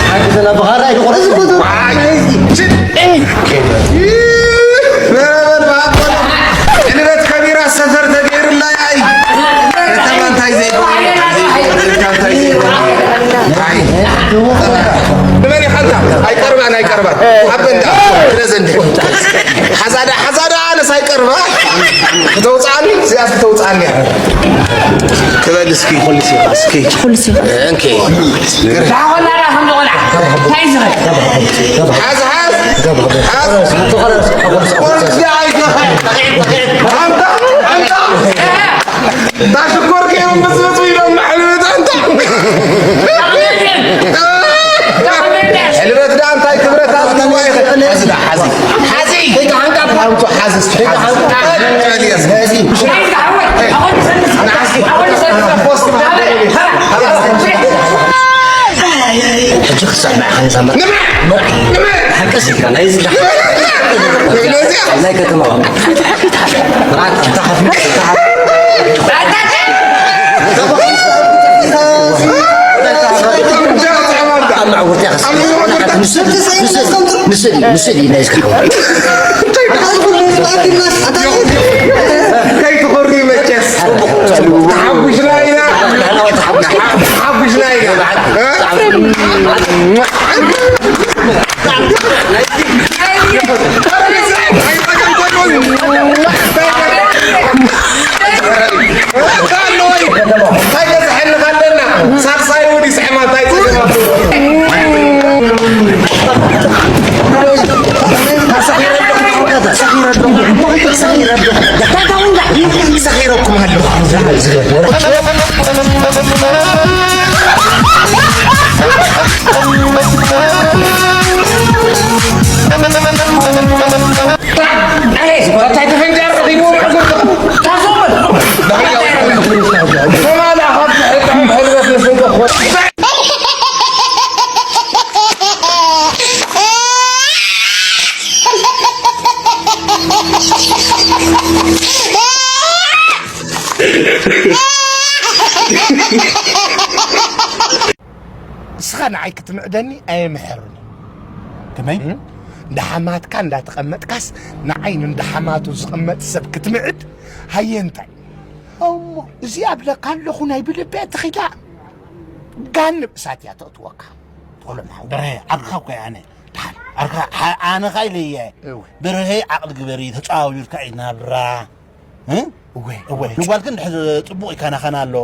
ሓንቲ ዘላ ብኻራ ኣይትቑረጽ። ዋይ! ሽጥ! ዕንበት ከቢራ ሰፈር ተገይሩላ ያይ! ከተማ እንታይ ዘይኮነ? እንታይ ዘይኮነ? እንታይ ዘይኮነ? ኣይ! ንበል ኢኻ ኣንታ! ኣይቀርባን፣ ኣይቀርባን! ኣብ ገንዳ! ስለዚ እንደ! ሓዛዳ፣ ሓዛዳ! ኣነስ ኣይቀርባ! ክተውፅኣኒ፣ እዚኣስ ክተውፅኣኒ እያ። ክበል እስኪ። ኩልስ ኢኻ፣ እስኪ። ኩልስ ኢኻ። እንኪ። ዳሆና ዳ ከም ዝኾነ። እንታይ ዝኸ? ሓዝ፣ ሓዝ። ሓዝ። ቁርሲ ኣይትኸ። ኣምጣ፣ ኣምጣ። ዳ ሽኮር ገይሮም ብዝብዙ ኢሎም ንሕልበት ኣንታ። ሕልበት ዳ እንታይ ክብረት ኣዝግዋ ይኸ። ሓዚ ዳ፣ ሓዚ። ሓዚ። ከይተሓንቃ ኣምጡ፣ ሓዚ እስኪ፣ ሓዚ። ሓዚ። ሕጂ ክሳዕ ንዓኻ ንዛመር። ሓቀስ ኢልካ፣ ናይ እዚ ናይ ከተማ። ንስእሊ፣ ንስእሊ፣ ናይ እስካ። ከይትኾሪ መቸስ። ተሓጉስና ኢና። ተሓጉስና ኢና። እንታይ በዝሐኒ ካለና ሳልሳይ እውን ይስዕማ እንታይ ጸገማቱ ሰኺረኩም ኣለኹ። ንስኻ ንዓይ ክትምዕደኒ ኣየምሕርን። ከመይ? እም? እንዳ ሓማትካ እንዳተቐመጥካስ ንዓይ ንእንዳ ሓማቱ ዝቕመጥ ሰብ ክትምዕድ? ሃየ እንታይ? እሞ እዚ ኣብለካ ኣለኹ ናይ ብልቢ ተኺዳ ጋን እሳት እያ ተእትወካ። ቶሎ ምሓው። በርሀ፣ ዓርክኻ እኮ እየ ኣነ። ደሓን። ዓርክኻ፣ ሓ-፣ ኣነ ኸኣ ኢለ እየ። እወ። በርሀ፣ ዓቕሊ ግበሪ፣ ተጸዋዊርካ እዩ ናብራ። እ? እወ፣ እወ፣ እወ። ንጓልክን ድሕር ጽቡቕ ይከናኸና ኣሎ።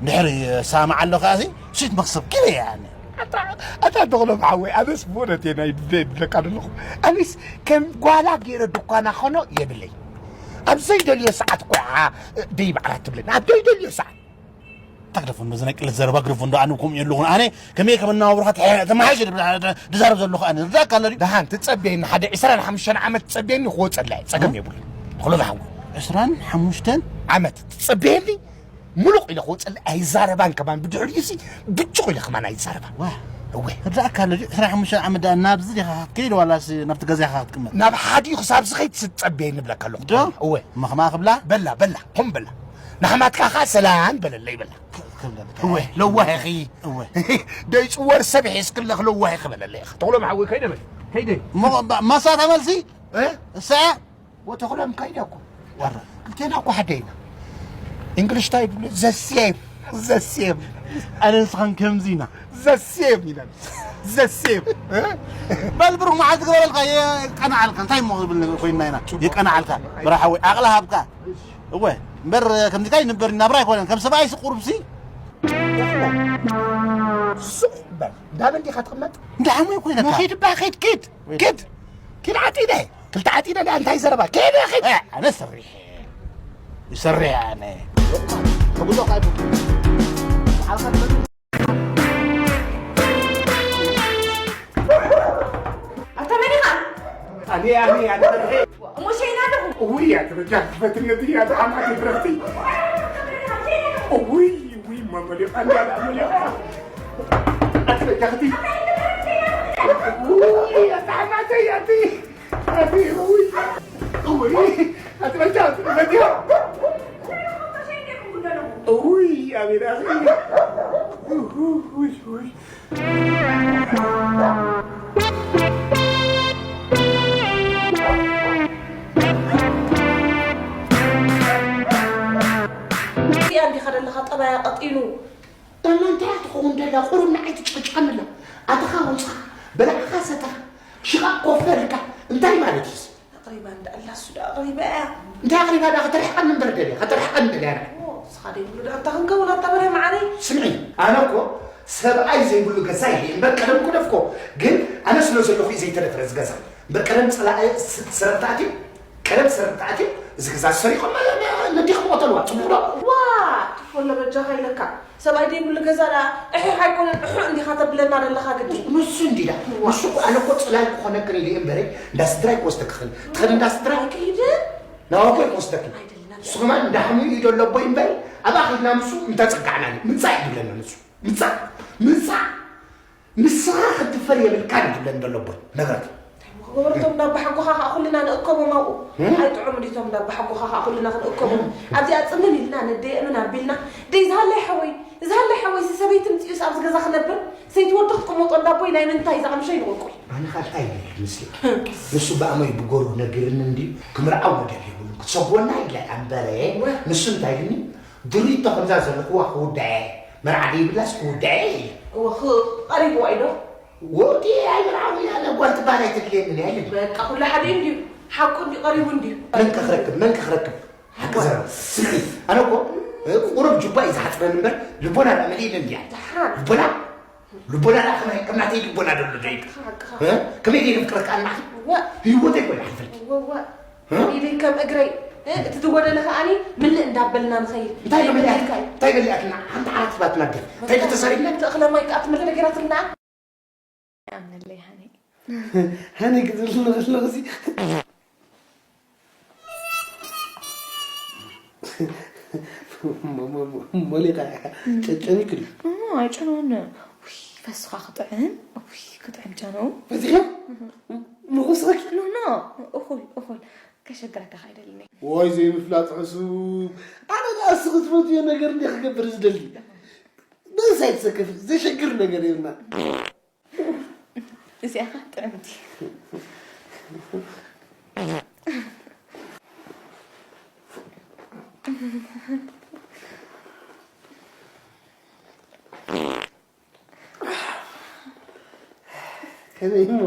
ድሕር ይሰማማዕ ኣሎ ከኣሲ፣ ሱት መኽሰብ ኪደ እየ ኣነ። ኣታ፣ ኣታ ተኽሎም ሓወይ፣ ኣነስ ብእውነት እየ ናይ ብደይ ብለካ ዘለኹ። ኣነስ ከም ጓላ ገይረ ድኳና ኸኖ የብለይ። ኣብ ዘይደልዮ ሰዓት ቆልዓ ደይ ባዕላ ትብለኒ። ኣብ ዘይደልዮ ሰዓት። ኣታ ግደፎ፣ ነዚ ናይ ቅለት ዘረባ ግደፎ፣ እንዶ ኣነ ከምኡ የለኹን። ኣነ ከመይ ከም እናባብርካ ተሓ-፣ ተመሓይሸ ድብ-፣ ድዛረብ ዘለኹ ኣነ። ርዳእካ ኣሎ ድዩ? ደሓን ትጸብየኒ፣ ሓደ ዕስራን ሓሙሽተን ዓመት ትጸብየኒ ክወጸላ እየ። ጸገም እ? የብሉን። ተኽሎም ሓወይ። ዕስራን ሓሙሽተን? ዓመት ትጸብየኒ? ምሉቕ ኢለ ክወጸላ ኣይዛረባን ከማን፣ ብድሕሪኡ ሲ ብጭቕ ኢለ ከማን ኣይዛረባን። ዋ። እወ። ርዳእካ ኣሎ ድዩ? ዕስራን ሓሙሽተን ዓመት ደኣ ናብዚ ዲኻ ክትከይድ ዋላስ ናብቲ ገዛኻ ክትቅመጥ? ናብ ሓዲኡ ክሳብ ዝኸይድ ትጸብየኒ እብለካ ኣለኹ። ዶ? እወ። እሞ ከማኣ ክብላ? በላ፣ በላ፣ ኹም በላ። ንሓማትካ ኸኣ ሰላም በለለይ በላ። ክ-፣ ክብለልካ። እወ፣ ለዋህ ኢኺ። እወ። ደይ ጽወር ሰብ ሒዝክለኽ ለዋህ ኢኺ በለለይ ኢኻ። ተኽሎም ሓወይ ከይደ በል። ከይደ። እሞ ባ-፣ ማሳ ተመልሲ? እ? እሳ? ወተኽሎም ከይደ እኮ። ዋራ። ክልቴና እኮ ሓደ ኢና። እንግሊሽ እንታይ ይብሉ? The same። The same። ኣነ ንስኻን ከምዚ ኢና። The same ኢና። The same። እ? በል ብሩኽ መዓልቲ ግበረልካ፣ የቀንዓልካ። እንታይ እሞ ክብል ኮይንና ኢና? የቀንዓልካ። ብራሓወይ፣ ዓቕሊ ሃብካ። እወ፣ እምበር ከምዚ ካይ ንበር ናብራ ኣይኮነን። ከም ሰብኣይ ሲ ቁሩብሲ። ሱቕ በል። እንዳበል ዲኻ ትቕመጥ? እንዳ ሓሙይ ኮይነካ። ኺድ እባ፣ ኺድ፣ ኪድ፣ ወይ ኪድ። ኪድ ዓጢደ። ክልተ ዓጢደ ደኣ እንታይ ዘረባ? ኪድ፣ ኺድ። እ፣ ኣነ ሰሪሕ። ይሰርሕ ኣነ። ተጉዞ ካይ ኣታ መን ኢኻ? ኣነ፣ ኣነ፣ ኣነ፣ ኣነ። እሞ ሸይና ኣለኹ። እውይ፣ ኣቲ በጃ ክፈትነትኒ፣ ኣቲ ሓማቲ ብረኽቲ። እውይ፣ እውይ፣ መመሊቓ፣ እንዳላ መሊቓ። ኣቲ በጃኽቲ። እውይ፣ ኣቲ ሓማተይ፣ ኣቲ፣ ኣቲ፣ እውይ፣ እውይ፣ ኣቲ በጃ፣ ኣቲ በጃ። እውይ፣ ኣቤት፣ ኣቤት። እውይ፣ እውይ፣ እውይ። እዚኣ እንዲኻ ዘለኻ ጠባያ ቀጢኑ። እሞ እንታይ ትኸውን ደላ? ቁሩብ ንዓይ ትጭቕጭቐኒ ኣላ። ኣተኻ ወፃ፣ በላዕኻ ሰተኻ፣ ሽቓቕ ኮፍ በልካ፣ እንታይ ማለት እዩ? ኣቕሪባ እንዳ ኣላ እሱ ዶ ኣቕሪባ እያ? እንታይ ኣቕሪባ ዳ? ከተርሕቐኒ እምበር ደልያ፣ ከተርሕቐኒ ደልያ። ንስኻ ደይብሉ ዶ ኣንታ ክንከውን ኣታ በርሀ መዓረይ? ስምዒ፣ ኣነ እኮ ሰብኣይ ዘይብሉ ገዛ ይሄ እምበር ቀደም ኩደፍኮ። ግን ኣነ ስለ ዘለኹ እዩ ዘይተደፍረ እዚ ገዛ። እምበር ቀደም ጸላኢ ስ-፣ ስረታኣት እዩ። ቀደም ስረታኣት እዩ። እዚ ገዛ ሰሪቖም ነዲኹም ቆተልዋ። ጽቡቕ ዶ? ዋ፣ ትፎሎ በጃኻ ኢለካ። ሰብኣይ ደይብሉ ገዛ ደኣ እሕሕ ኣይኮነን፣ እሑዕ እንዲኻ ተብለና ዘለኻ ግዲ። ንሱ እንዲ ደኣ። እዋ። ንሱ እኮ ኣነ እኮ ጽላል ክኾነክን ኢለ እምበረ፣ እንዳ ስድራይ ክወስደኪ ክኽእል። ትኽእል እንዳ ስድራይ? ኣይክይድን። ናባኮ ክወስደኪ። ኣይደልን፣ ንሱ ከማን እንዳ ሓሙኡ ኢዶ ኣለቦ እምበረ፣ ኣብኣ ኸድና ንሱ እንተጸጋዕና ምጻእ ይብለና ንሱ። ምጻእ፣ ምጻእ። ንስኻ ክትድፈር የብልካን እዩ ዝብለኒ ዘሎ ኣቦይ። ነግረኪ። እንታይ እሞ ክገብር፣ እቶም እንዳባ ሓጎኻ ኸኣ ኩልና ንእከቦም ኣብኡ። እም? ኣይጥዑም ድዩ እቶም እንዳባ ሓጎኻ ኸኣ ኩልና ክንእከቦም? እም። ኣብዚኣ ጽምም ኢልና ነደየእምን ኣቢልና፣ ደይ ዝሃለይ ሓወይ፣ ዝሃለይ ሓወይ፣ ሲ ሰበይቲ ምጽኡስ ኣብዚ ገዛ ክነብር? ሰይቲ ወዲ ክትቅመጦ እንዳቦይ ናይ ምንታይ እዛ ቅምሸይ ንቑልቁል? ኣነ ኸኣ እንታይ ኢለ ምስሊ? ንሱ ብኣመይ ብጎሩ ነጊርኒ እንድዩ፣ ክምርዓው መደብ የብሉን፣ ክትሰጎና ኢለ ኣንበረ። እወ። ንሱ እንታይ ኢልኒ? ድሪቶ ከምዛ ዘለኽዋ ክውድዐ፣ መርዓ ደይብላስ ክውድዐ ኢለ። እወ፣ ኽ-፣ ቀሪብዋ እዩ ዶ? ወዲ ኣይምርዓው ኢለ፣ ኣነ ጓል ትበሃል ኣይተድልየንን እያ ኢለኒ። በቃ፣ ኩሉ ሓደ እዩ እንድዩ። ሓቁ እንድዩ፣ ቀሪቡ እንድዩ። መን ከ ክረክብ፣ መን ከ ክረክብ? ሓቂ ዘረባ። ስምዒ፣ ኣነ እኮ፣ እ፣ ቁሩብ ጅባ እዩ ዝሓጽረኒ እምበር፣ ልቦና ደኣ መሊእኒ እንድያ። ደሓን። ልቦና? ልቦና ደኣ ከመይ፣ ከም ናተይ ልቦና ደሎ ዶ እዩ? ሓቅኻ፣ ሓቅኻ። እ? ከመይ ገይረ ፍቅረካ ኣናኺ? እወ። ህይወተይ እኮ እዩ ሓልፈልኪ። እወ፣ እወ። እ? ኢደይ ከም እግረይ፣ እ፣ እቲ ዝጎደለ ከኣኒ ምልእ እንዳበልና ንኸይድ። እንታይ ናይ በሊኣት-፣ ምልእካ እዩ። እንታይ በሊኣትና? ሓንቲ ዓራት ሂባትና ደፍ። እንታይ በቃ፣ ተሰሪብና? እቲ እኽለ ማይ ከኣ ትምልእ ነጊራትልና። ይኣምነለይ ሃኒ። ሃኒ ክትብል ከለኹ እዚ ሞ-፣ ሞ-፣ ሞ-፣ ሞሊኻ ኢኻ። ጨ-፣ ጨኒኩ ድዩ? ኖ፣ ኣይጨነወን። ውይ፣ ፈስኻ ክጥዕም። ውይ፣ ክጥዕም ጨነው። ፈሲኻ? እህ። ምኹስኸኪ? ኖ፣ ኖ፣ እኹል፣ እኹል። ከሸግረካ ከይደልኒ። ወይ ዘይምፍላጥ ሕሱም። ኣነ ደኣ እስኺ ትፈትዮ ነገር እንደ ክገብር ዝደሊ። በዚ ኣይትሰከፊ፣ ዘሸግር ነገር የብልና። እዚኣ ኸኣ ጥዕምቲ። ከመይ እሞ?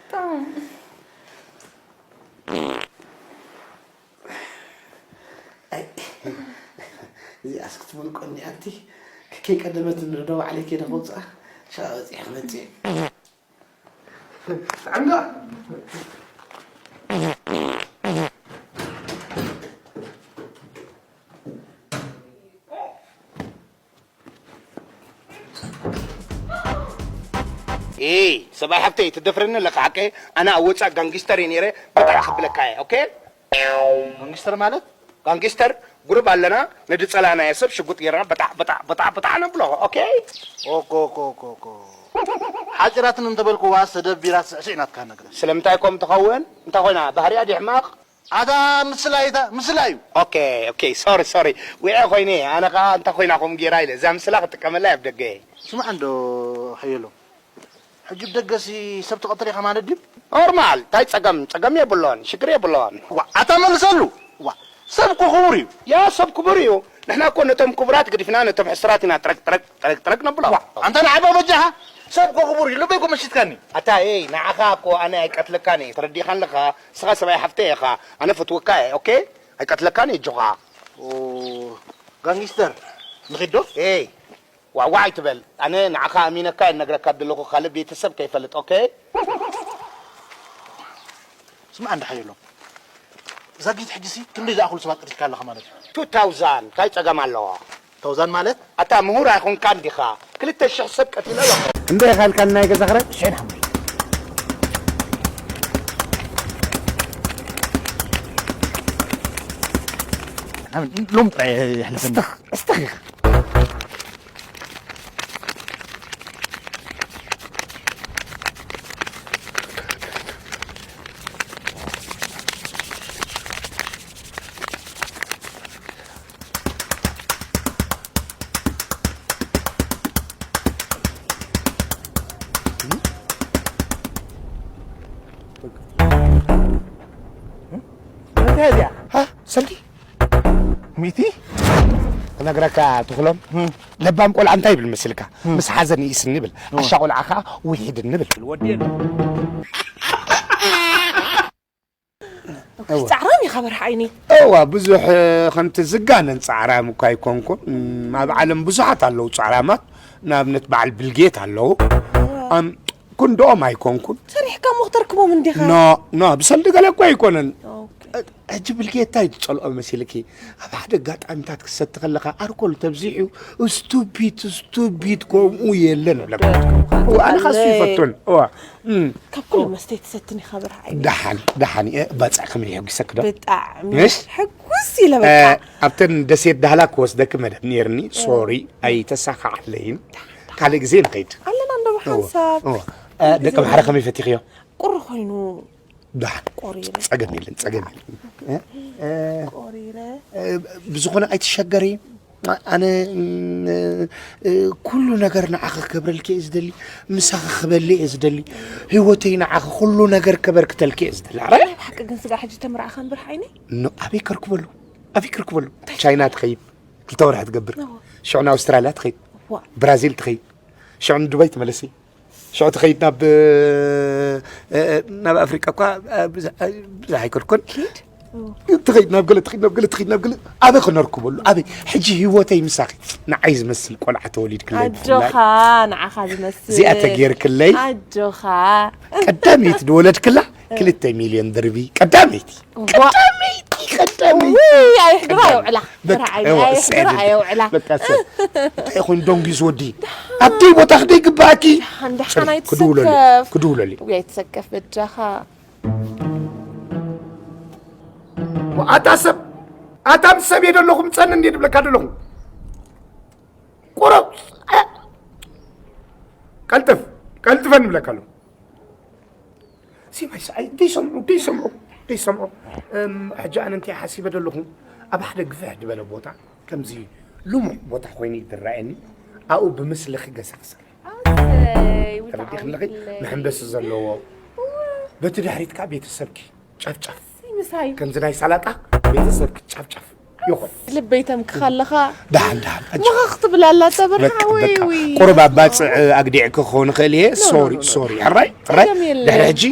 ጥዑም። ኣይ፣ እዚኣስ ክትሞልቆኒ ኣንቲ፣ ከይቀደመትኒ ዶ ባዕለይ ከይደ ከውፅኣ? ሻዕ ወፂአ ክመፅእ እየ። ጥዕምዶ? ኤይ፣ ሰብኣይ ሓብተይ፣ ትደፍረኒ ኣለካ ሓቀይ? ኣነ ኣብ ወጻእ ጋንጊስተር እየ ነይረ፣ በጣዕ ክብለካ እየ፣ ኦኬ? ጋንጊስተር ማለት? ጋንጊስተር፣ ጉሩብ ኣለና፣ ነቲ ጸላእናዮ ሰብ ሽጉጥ ጌርና በጣዕ፣ በጣዕ፣ በጣዕ፣ በጣዕ ነብሎ፣ ኦኬ? ኦኮ፣ ኦኮ፣ ኦኮ፣ ኦኮ። ሓጺራትን እንተበልኩዋ፣ ሰደብ ቢራ ስዕስዕ ናትካ ነገር። ስለምንታይ ከምኡ ትኸውን? እንታይ ኮይና? ባህሪኣ ድዩ ሕማቕ? ኣታ ምስላ እታ ምስላ እዩ። ኦኬ፣ ኦኬ፣ ሶሪ፣ ሶሪ። ዊዐ ኮይነ፣ ኣነ ኸኣ እንታይ ኮይና ከምኡ ጌራ ኢለ፣ እዛ ምስላ ክጥቀመላ እየ ኣብ ደገ። ስማዕ እንዶ ሓየሎም፣ ሕጂ ብደገሲ ሰብ ትቐትል ኢኻ ማለት ድዩ? ኖርማል፣ እንታይ ጸገም? ጸገም የብሎን፣ ሽግር የብሎን። ዋ፣ ኣታ መልሰሉ። ዋ፣ ሰብ እኮ ክቡር እዩ። ያ፣ ሰብ ክቡር እዩ። ንሕና እኮ ነቶም ክቡራት ገዲፍና፣ ነቶም ሕሱራት ኢና ጥረቅ፣ ጥረቅ፣ ጥረቅ፣ ጥረቅ ነብሎም። ዋ፣ ኣንታ ንዓባ በጃኻ፣ ሰብ እኮ ክቡር እዩ። ልበይ እኮ መሲጥካኒ። ኣታ፣ ኤይ፣ ንዓኻ እኮ ኣነ ኣይቀትለካን እየ፣ ተረዲእካ ኣለኻ። ንስኻ ሰብኣይ ሓፍተይ ኢኻ፣ ኣነ ፈትወካ እየ፣ ኦኬ? ኣይቀትለካን እየ፣ ኣጆኻ። ኦ፣ ጋንጊስተር፣ ንኺድ ዶ? ኤይ፣ ዋዕዋዕ ኣይትበል። ኣነ ንዓኻ ኣሚነካ እየ እነግረካ ዘለኹ፣ ካልእ ቤተሰብ ከይፈልጥ፣ ኦኬ? ስማዕ እንዳ ሓየሎም፣ ዛጊት ሕጂሲ ክንደይ ዝኣኽሉ ሰባት ቀቲልካ ኣለኻ ማለት እዩ? ቱ ታውዛንድ፣ እንታይ ጸገም ኣለዎ? ታውዛንድ ማለት? ኣታ ምሁር ኣይኮንካን ዲኻ? ክልተ ሽሕ ሰብ ቀቲለ ኣለኹ። እንደ ኢኻ ኢልካኒ ናይ ገዛ ኽራይ ሽሕን ሓሙሽተን። ሎሚ ጥራይ የሕልፈኒ። ስተኽ፣ ስተኽ ኢኻ። እንታይ እዚኣ? ሃ? ሰልዲ? ሚቲ? ክነግረካ ትኽሎም? ለባም ቆልዓ እንታይ ይብል መስልካ? ምስ ሓዘን ይእስኒ ይብል። ዓሻ ቆልዓ ከዓ ውሒድኒ ይብል። ወዲ የለ። ጻዕራም ኢኻ በርሒ ዓይኒ። እዋ፣ ብዙሕ ከምቲ ዝጋነን ጻዕራም እኳ ኣይኮንኩን። ኣብ ዓለም ብዙሓት ኣለዉ ጻዕራማት። ንኣብነት በዓል ቢልጌት ኣለዉ። ኣም፣ ክንድኦም ኣይኮንኩን። ሰሪሕካ እሞ ክተርክቦም እንዲኻ። ኖ፣ ኖ፣ ብሰልዲ ገለ እኮ ኣይኮነን። ኦኬ። ሕጂ ቢልጌት እንታይ ትጸልኦ መሲልኪ? ኣብ ሓደ ኣጋጣሚታት ክሰቲ ከለኻ ኣርኮል ተብዚሑ ስቱፒድ ስቱፒድ ከምኡ የለን ብለካ። ኣነ ካሱ ይፈቱን። እዋ። እም። ካብ ኩሉ መስተ ትሰትኒ ኢኻ በርሒ ዓይኒ። ደሓን ደሓን እየ። ባፅዕ ከመይ የሕጉሰክ ዶ? ብጣዕሚ ምሽ? ሕጉስ ኢለ በቃ። ኣብተን ደሴት ዳህላ ክወስደክ መደብ ነይርኒ። ሶሪ ኣይተሳካዓለይን። ካልእ ግዜ ንኸይድ። ኣለና እንዶ ብሓንሳብ እዋ። ደቂ ምሓረ ከመይ ፈቲኽዮ? ቁሪ ኮይኑ ደሓን ቆሪረ ጸገም የለን ጸገም የለን። ቆሪረ ብዝኾነ ኣይትሸገሪ። ኣነ ኩሉ ነገር ንዓኺ ክገብረልኪ እየ ዝደሊ። ምሳኺ ክበሊ እየ ዝደሊ። ህይወተይ ንዓኺ ኩሉ ነገር ከበርክተልኪ እየ ዝደሊ። ኣረ ብሓቂ ግን ስጋ ሕጂ ተምርዓኻ እምበር ሓይኒ ኖ ኣበይ ከርክበሉ? ኣበይ ከርክበሉ? ቻይና ትኸይድ ክልተ ወርሒ ትገብር። ሽዑ ንኣውስትራልያ ትኸይድ። ብራዚል ትኸይድ። ሽዑ ንዱባይ ትመለሲ። ሽዑ ትኸይድ ናብ ናብ ኣፍሪቃ እኳ ብዙሕ ኣይከድኩን። ትኸይድ ናብ ገለ ትኸይድ ናብ ገለ ትኸይድ ናብ ገለ ኣበይ ክነርክበሉ ኣበይ? ሕጂ ህይወተይ ምሳኺ። ንዓይ ዝመስል ቆልዓ ተወሊድክለይ ኣጆኻ ንዓኻ ዝመስል እዚኣ ተጌርክለይ ኣጆኻ ቀዳመይቲ ዝወለድክላ ክልተ ሚልዮን ድርቢ ቀዳመይቲ ቀዳመይቲ ቀዳመይቲ ኣይሕድራ የውዕላ በቃ ራዓይ ኣይሕድራ የውዕላ በቃ ሰብ እንታይ ይኹን ደንጊ ዝወዲ ኣብቲ ቦታ ክደይ ግባኣኪ ሓንዳሓን ክድውለሉ ኣይትሰከፍ ክድውለሉ ውይ ኣይትሰከፍ በጃኻ ኣታ ሰብ ኣታ ምስ ሰብ እየ ደለኹ ምፀኒ እንዴ ድብለካ ደለኹ ቁረብ ቀልጥፍ ቀልጥፈ ንብለካ ኣለኹ ሲማይ ሰዓይ ደይሰምዑ ደይሰምዑ ደይሰምዑ ሕጂ ኣነ እንታይ ሓሲበ ደለኹ ኣብ ሓደ ግፍሕ ዝበለ ቦታ ከምዚ ልሙዕ ቦታ ኮይኑ ይድረኣየኒ ኣብኡ ብምስሊ ክገሳ ክሰርሕ ተረዲኽለኺ መሐንበሲ ዘለዎ በቲ ድሕሪት ከዓ ቤተሰብኪ ጫፍጫፍ ምሳይ ከምዚ ናይ ሳላጣ ቤተሰብኪ ጫፍጫፍ ይኹን ልበይ ተምክኻ ኣለኻ ደሓን ደሓን ኣጆ ምኽኽ ትብል ኣላ ፀብርካ በቃ ወይ በቃ ወይ ቁሩብ ኣባፅዕ ኣግዲዕኪ ክኸውን ይኽእል እየ ሶሪ ሶሪ ሕራይ ሕራይ ጸገም የለን። ድሕሪ ሕጂ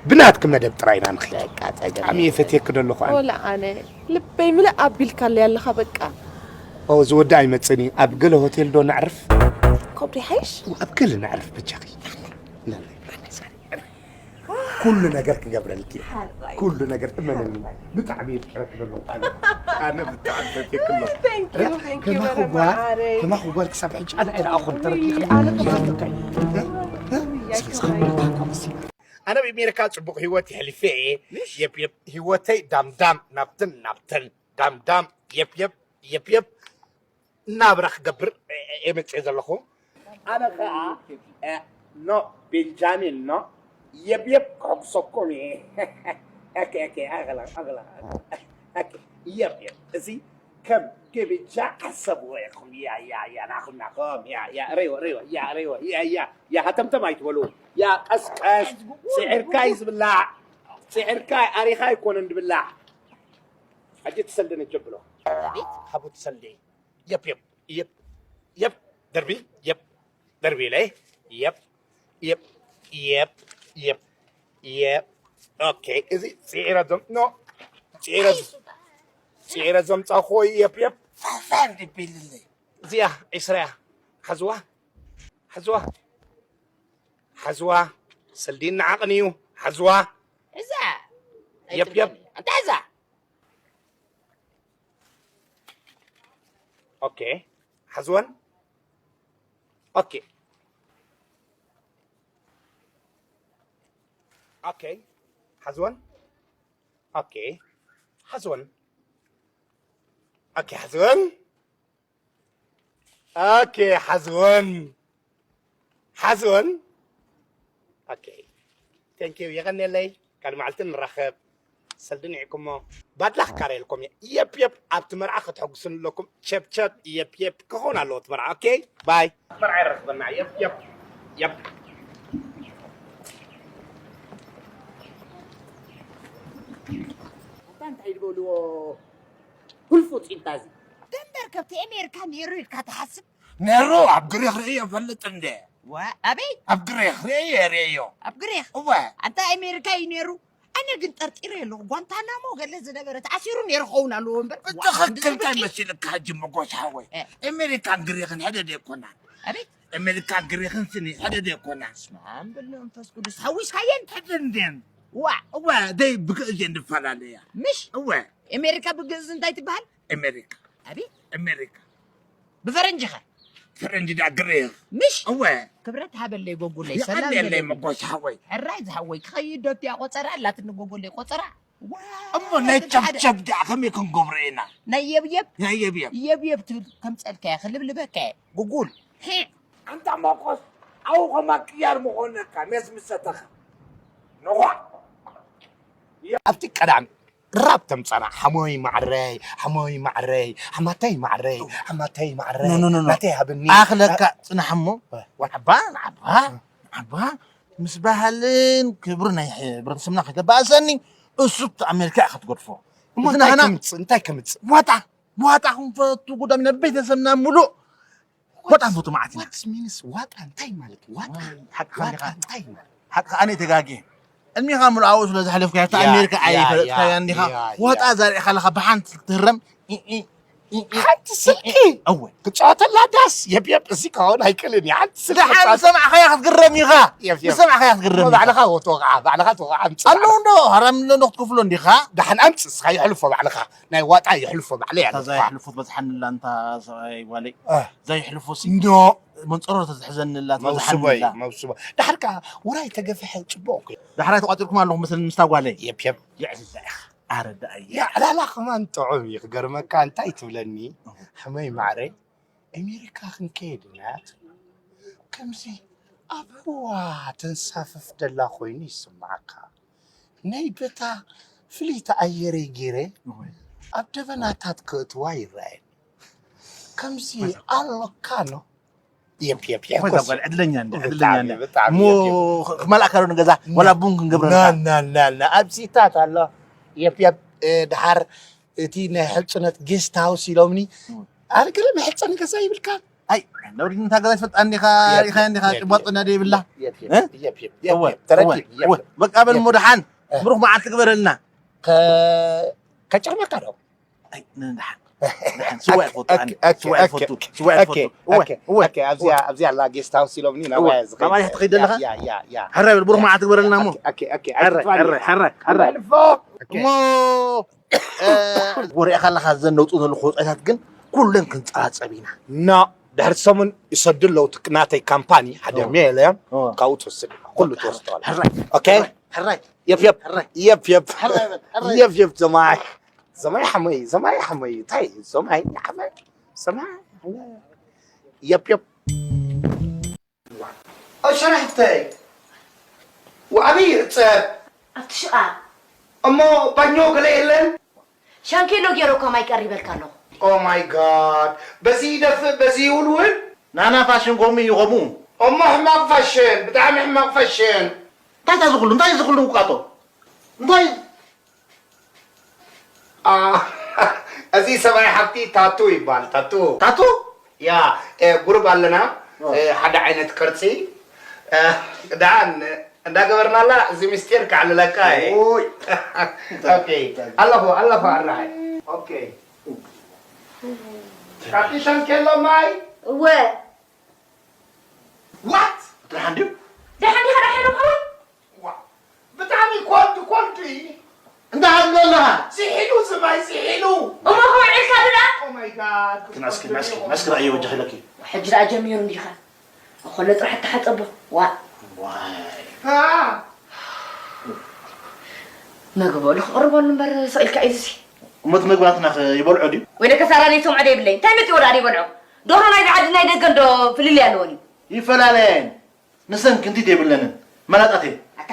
ብናትኪ መደብ ጥራይ ኢና ንኸይድ በቃ ፀገም ብጣዕሚ እየ ፈትየኪ ደለኹ ኣነ ወላ ኣነ ልበይ ምልእ ኣቢልካለይ ኣለኻ በቃ ኦ ዝወዲ ኣይመፅእን እዩ ኣብ ገለ ሆቴል ዶ ነዕርፍ ኮብዲ ሓይሽ ኣብ ገለ ነዕርፍ በጃኺ ኩሉ ነገር ክገብረልኪ ኩሉ ነገር እመነኒ ብጣዕሚ እየ ፍቅረኪ ዘለኹ ኣነ ኣነ ብጣዕሚ ፈትየኪ ኣለኹ ከማኺ ጓል ከማኺ ጓል ክሳብ ሕጂ ኣነ ኣይረኣኹን ተረዲእኺ ኣነ ከማኺ ኣነ ኣብ ኣሜሪካ ፅቡቅ ህይወት የሕሊፈ እየ የብ የብ ህይወተይ ዳምዳም ናብትን ናብተን ዳምዳም የብ የብ የብ የብ ናብራ ክገብር እየ መፅእ ዘለኹ ኣነ ከዓ ኖ ቤንጃሚን ኖ የብየብ ክሕጉሰኩም እየ የብየብ እዚ ከም ግብጃ ሓሰብዎ ኢኹም ያ ያ ያ ናኹም ናኹም ያ ያ ረይዎ ረይዎ ያ ረይዎ ያ ያ ያ ሃተምተም ኣይትበሉ ያ ቀስቀስ ስዒርካ እዩ ዝብላዕ ስዒርካ ኣሪኻ ኣይኮነን ዝብላዕ ሕጂ ትሰልደነ ጀብሎ ሓቡ ትሰልደ የብ የብ የብ የብ ደርቢ የብ ደርቢ ኢለ የብ የብ የብ የብ የብ ኦኬ እዚ ፅዒረ ዘም ኖ ፅዒረ ፅዒረ ዘምፃኹ የብ የብ ፋፋር ድቢልኒ እዚኣ ዒስራ እያ ሓዝዋ ሓዝዋ ሓዝዋ ስልዲ እናዓቕን እዩ ሓዝዋ እዛ የብ የብ እንታይ እዛ ኦኬ ሓዝወን ኦኬ ኦኬ ሓዝወን ኦኬ ሓዝወን ኦኬ ሓዝወን ኦኬ ሓዝወን ሓዝወን ኦኬ ቴንኪዩ የቐንየለይ ካልእ መዓልቲ ንራኸብ ሰልዲ ንዒኩሞ ባድላ ክካረየልኩም እየ የፕ የፕ ኣብቲ መርዓ ክትሕጉስን ኣለኩም ቸፕ ቸፕ የፕ የፕ ክኸውን ኣለዎ እቲ መርዓ ኦኬ ባይ መርዓ ይረኽበና የፕ የፕ የፕ እንታይ ዝበልዎ? ጉልፉ ፂንጣ እዚ። ደንበር ከብቲ ኣሜሪካ ነይሩ ኢልካ ትሓስብ? ነይሩ ኣብ ግሪኽ ርእየ ይፈልጥ እንደ። ዋ፣ ኣበይ? ኣብ ግሪኽ ርእየ ርእዮ። ኣብ ግሪኽ? እወ። ኣንታ ኣሜሪካ እዩ ነይሩ። ኣነ ግን ጠርጢረ ኣለኹ። ጓንታናሞ ገለ ዝነበረ ተኣሲሩ ነይሩ ክኸውን ኣለዎ እምበር። ዋ፣ ብትኽክል እንታይ መሲልካ ሕጂ መጎስ ሓወይ? እ። ኣሜሪካን ግሪኽን ሕደደ ኣይኮናን። ኣበይ? ኣሜሪካን ግሪኽን ስኒ ሕደደ ኣይኮናን። ስማም በል መንፈስ ቅዱስ ሓዊስካየን? ሕደ እንድየን። ዋ። እወ፣ ደይ ብግእዝ እየን ዝፈላለያ። ምሽ? እወ። ኣሜሪካ ብግእዝ እንታይ ትበሃል? ኣሜሪካ። ኣበይ? ኣሜሪካ። ብፈረንጂ ኸ? ፈረንጂ ዳ ግሪኽ። ምሽ? እወ። ክብረት ሃበለይ ጎጉለይ፣ ሰላም የለየለይ በለለይ። መጎስ ሓወይ። ሕራይ ዝሓወይ፣ ክኸይድ ዶ እቲኣ ቆጸራ ኣላትኒ ጎጎለይ ቆጸራ? ዋ፣ እሞ ናይ ሓደ ሓደ። ቸብቸብ ዳ ከመይ ክንገብሮ ኢና? ናይ የብየብ? ናይ የብየብ። የብየብ ትብል ከም ጸልካያ፣ ክልብልበካ እየ። ጉጉል። ሄ፣ ኣንታ መጎስ፣ ኣብኡ ኸማ ቅያር ምኾነካ፣ ሜስ ምሰተኻ። ንዋ። ኣብቲ ቀዳም ራብ ተምጻና፣ ሓሞይ ማዕረይ፣ ሓሞይ ማዕረይ፣ ሓማተይ ማዕረይ፣ ሓማተይ ማዕረይ፣ ኖ፣ ኖ፣ ኖ፣ ኖ። ናተይ ሃብኒ። ኣኽለካ ጽናሕ እሞ፣ እ። ወዓባ፣ ንዓባ፣ እ። ንዓባ፣ ምስ ባህልን ክብሪ ናይ ሕብረተሰብና ከተባእሰኒ፣ እሱ ኣብቲ ኣሜሪካ ኢኻ ትገድፎ። እሞ እቲ እንታይ ናህና ከምጽእ? እንታይ ከምጽእ? ዋጣ፣ ዋጣ ክንፈቱ ጉዳም ኢና፣ ቤተሰብና ምሉእ ዋጣ ንፈቱ መዓት ኢና። What means ዋጣ እንታይ ማለት? ዋጣ። ዋይ፣ ሓቅኻ ዋጣ እንዲኻ። እንታይ ማለት? ሓቅኻ ኣነ ተጋግየ። እድሜኻ ሙሉእ ኣብኡ ስለ ዘሕለፍካዮ፣ እታ ያ፣ ኣሜሪካ ያ፣ ኣይፈለጥካያ ያ፣ እንዲኻ። ያ፣ ዋጣ ያ። ዘሪእኻ ኣለኻ ብሓንቲ ክትህረም። ኢ፣ ኢ፣ ኢ፣ ኢ፣ ሓንቲ ስልኪ ኢ፣ ኢ። እወ። ክጻወተላ ዳስ፣ የብ፣ የብ፣ እዚ ክኸውን ኣይክእልን እዩ። ሓንቲ ስልኪ ደሓን ክጻወት ዝሰማዕኻያ ክትግረም ኢኻ። የብ፣ የብ። ዝሰማዕኻያ ክትግረም እሞ ኢኻ። ባዕልኻ ወ-፣ ትወቕዓ፣ ባዕልኻ ትወቕዓ፣ ኣምጽእ ኣለዉ ባዕልኻ። እንዶ፣ ሃራም ኣሎ እንዶ ክትከፍሎ እንዲኻ። ደሓን ኣምጽእ፣ እስኻ የሕልፎ ባዕልኻ። ናይ ዋጣ የሕልፎ ባዕለይ እታ ኣለኻ። ዘየሕልፎ በዝሓንላ እንታ ሰብኣይ ጓለይ። እ። ዘየሕልፎ ሲ እንዶ። መንጸሮ ተዝሕዘንላ፣ መውስቦይ፣ ተዝሓንላ። መውስቦ። ዳሕር ከኣ ውራይ ተገፍሐ ጽቡቕ እኮ እዩ። ዳሕራይ ተቋጺርኩም ኣለኹም መሰለኒ ምስታ ጓለይ። የፕ፣ የፕ። የዕልላ ኢኻ። ኣረ ደኣየ። የዕላላ ከማን ጥዑም እዩ። ክገርመካ እንታይ ትብለኒ? እሁ። ሓመይ ማዕረይ፣ ኣሜሪካ ክንከይድ ኢና ትብል። ከምዚ ኣብ ህዋ ተንሳፍፍ ደላ ኮይኑ ይስምዓካ። ናይ በታ ፍልይቲ ኣየረይ ገይረ እወ። ኣብ ደበናታት ከእትዋ ይረኣየኒ። ከምዚ መርሓባ። ኣለካ ኖ? የፕ፣ የፕ፣ የፕ፣ እፎይታ ኮስ። ጓል ዕድለኛ እንደ፣ ብጣዕሚ፣ ዕድለኛ እንደ። ብጣዕሚ፣ እሞ የፕ፣ የፕ። ኽ-፣ ክመልኣካ ዶ ንገዛ? ና፣ ወላ ቡን ክንገብረልካ? ና፣ ና፣ ና፣ ና። ኣብዚታት ኣሎ። የፕ፣ የፕ፣ እ፣ ደሓር እቲ ናይ ሕልጽነት ጌስት ሃውስ ኢሎምኒ። እወ። ኣነ ገለ መሕጸኒ ገዛ ይብልካን? ኣይ፣ እንዳ ወዲ እንታ ገዛ ትፈልጣ እንዲኻ፣ የፕ፣ ሪኢኻ እንዲኻ፣ የፕ፣ ጭባጦ የፕ፣ እንዳ ደይብላ? የፕ፣ የፕ፣ እ? የፕ፣ የፕ፣ እወ፣ የፕ፣ ተረኪብ፣ እወ፣ የፕ። እወ። በቃ በል እሞ ደሓን፣ እ። ብሩኽ መዓልቲ ግበረልና። ከ-፣ ከጨርመካ ዶ? ኣይ፣ ንደሓን። ደሓን። ስዋ እየ ትፈቱ፣ ኣነ። ኦኬ፣ ስዋ እየ ኦኬ፣ ትፈቱ፣ ኦኬ፣ ስዋ እየ ኦኬ፣ ትፈቱ። እወ፣ ኦኬ፣ እወ፣ ኦኬ፣ ኣብዚኣ፣ እወ። ኣብዚኣ ኣላ ጌስት ሃውስ ኢሎምኒ፣ እወ። ናባይ ዝኸይድ። ናባይ ትኸይድ ኣለኻ? ያ፣ ያ፣ ያ። ሕራይ በል፣ ብሩኽ መዓልቲ ግበረልና እሞ። ኦኬ፣ ኦኬ፣ ኦኬ። ሕራይ፣ ኣይትጥፋኒ። ሕራይ፣ ሕራይ፣ ሕራይ። እሞ፣ እ፣ ወሪእኻ ኣለኻ ዘን ነውጽኡ ዘለኹ ወጻኢታት ግን ኩለን ክንጸባጸብ ኢና። ኖ፣ ድሕሪ ሰሙን ይሰዱ ኣለዉ፣ እቲ ናተይ ካምፓኒ ሓደ ኦ። ሚልዮን ኦ። ካብኡ ትወስድ፣ ኩሉ ትወስዶ ኣላ። ሕራይ፣ ኦኬ? ሕራይ፣ ሕራይ። የፕ፣ የፕ። ሕራይ። የፕ፣ የፕ። ሕራይ በል፣ ሕራይ። የፕ፣ የፕ፣ ዘማይ። ዘማይ ሓመይ፣ ዘማይ ሓመይ፣ እንታይ? ዘማይ ሓመይ፣ ዘማይ ሓመይ። የፕ፣ የፕ። ኦ፣ ሸራሕፍተይ። ወኣበይ ይዕጸብ? ኣብቲ ሽቓቕ። እሞ ባኞ ገለ የለን? ሻንኬሎ ገይረ እኳ ማይ ቀሪበልካ ኣለኹ። ኦ ማይ ጋድ። በዚ ይደፍእ፣ በዚ ይውልውል? ናና ፋሽን ከምኡ እዩ፣ ከምኡ። እሞ ሕማቕ ፋሽን፣ ብጣዕሚ ሕማቕ ፋሽን። እንታይ እዩ እዚ ኩሉ? እንታይ እዩ እዚ ኩሉ ውቃጦ? እንታይ? አ፣ እዚ ሰብኣይ ሓብቲ ታቱ ይባል። ታቱ። ታቱ? ያ፣ እ፣ ጉሩብ ኣለና። ኦ። እ፣ ሓደ ዓይነት ቅርጺ። እ፣ ደሓን እንዳገበርናላ እዚ ምስጢር ከዕልለካ እየ። ኦይ። ኦኬ። ኣለኹ፣ ኣለኹ ኣራይ። ኦኬ። ካብቲ ሻንኬሎ ማይ? እወ። ዋት? ደሓን ድዩ? ደሓን ዲኻ? ደሓን ዲኻ? ዋ፣ ብጣዕሚ ኮልድ፣ ኮልድ እዩ። እንታይ ትብል ኣለኻ? ዝሒሉ ዝማይ ዝሒሉ። እሞ ከውዕልካ ድኣ? ኦ ማይ ጋድ። ክን እስኪ፣ እስኪ፣ እስኪ ረኣዮ በጃኺ ኢለኪ። ሕጂ ደኣ ጀሚሩ እንዲኻ። እኾለ ጥራሕ እተሓጸቦ። ዋ። ዋይ። አ። መግቢ በሉ ክቕርበሉ እምበር ስቕ ኢልካ እዩ እዚ። እሞ እቲ መግቢ ናትና ኸ ይበልዖ ድዩ? ወይ ደከሳራ ዘይሰምዖ ደይብለይ። እንታይ መጺዎ ደኣ ደይበልዖ? ደርሆ ናይዚ ዓዲ ናይ ደገ እንዶ ፍልልይ ኣለወን እዩ። ይፈላለየን። ንሰን ክንቲት የብለንን። መላጣት እየን። ኣታ።